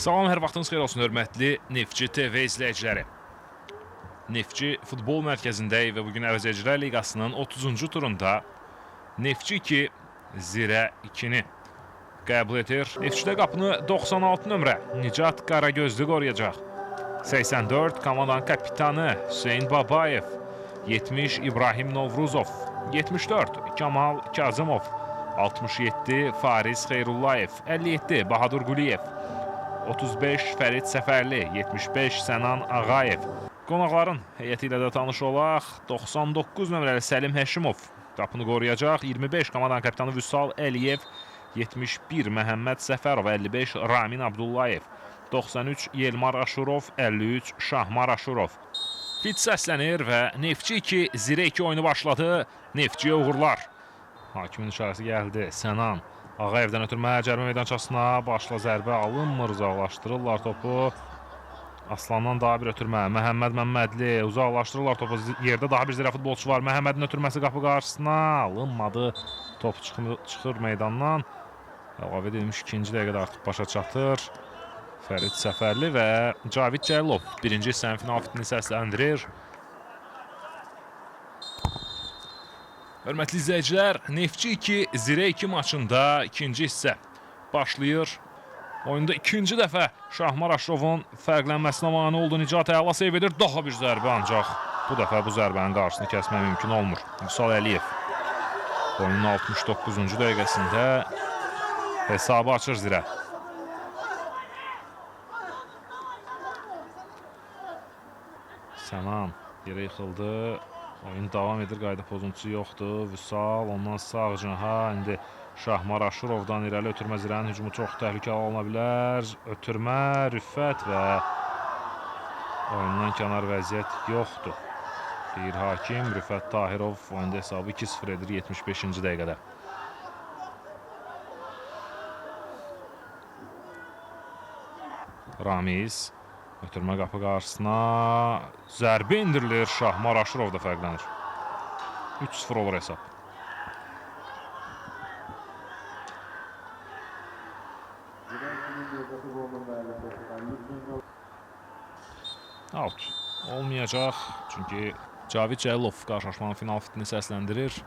Salam, hər vaxtınız xeyir olsun, hörmətli Neftçi TV izləyiciləri. Neftçi Futbol Mərkəzindəyik və bugün Əvəzedicilər Liqasının 30-cu turunda Neftçi 2, Zirə 2-ni qəbul edir. Neftçidə qapını 96 nömrə Nicat Qaragözlü qoruyacaq. 84 komandanın kapitanı Hüseyn Babayev, 70 İbrahim Novruzov, 74 Kamal Kazımov, 67 Fariz Xeyrullayev, 57 Bahadur Quliyev, 35 Fərid Səfərli, 75 Sənan Ağayev. Qonaqların heyəti ilə də tanış olaq. 99 nömrəli Səlim Həşimov qapını qoruyacaq. 25 komandanın kapitanı Vüsal Əliyev, 71 Məhəmməd Səfərov, 55 Ramin Abdullayev, 93 Yelmar Aşurov, 53 Şahmar Aşurov. Fit səslənir və Neftçi 2, Zirə 2 oyunu başladı. Neftçiyə uğurlar. Hakimin işarəsi gəldi. Sənan Ağayevdən ötürmə cərmə meydançasına başla zərbə alınmır, uzaqlaşdırırlar topu. Aslandan daha bir ötürmə. Məhəmməd Məmmədli uzaqlaşdırırlar topu. Yerdə daha bir Zirə futbolçu var. Məhəmmədin ötürməsi qapı qarşısına alınmadı. Top çıxır meydandan. Əlavə edilmiş ikinci dəqiqədə artıq başa çatır. Fərid Səfərli və Cavid Cəlilov birinci hissənin final fitini səsləndirir. Hörmətli izləyicilər, Neftçi 2, Zirə 2 maçında ikinci hissə başlayır. Oyunda ikinci dəfə Şahmar Aşurovun fərqlənməsinə mane oldu. Nicat əla seyv edir, daha bir zərbə, ancaq bu dəfə bu zərbənin qarşısını kəsmək mümkün olmur. Vüsal Əliyev oyunun 69-cu dəqiqəsində hesabı açır Zirə. Sənan yerə yıxıldı. Oyun davam edir, qayda pozuntusu yoxdur. Vüsal ondan sağ cinaha. İndi Şahmar Aşurovdan irəli ötürmə Zirənin hücumu çox təhlükəli oluna bilər. Ötürmə, Rüfət və oyundan kənar vəziyyət yoxdur. Deyir hakim, Rüfət Tahirov oyunda hesabı 2-0 edir 75-ci dəqiqədə. Ramiz ötürmə qapı qarşısına zərbə indirilir. Şahmar Aşurov da fərqlənir. 3-0 olur hesab. Out olmayacaq. Çünki Cavid Cəlilov qarşılaşmanın final fitini səsləndirir.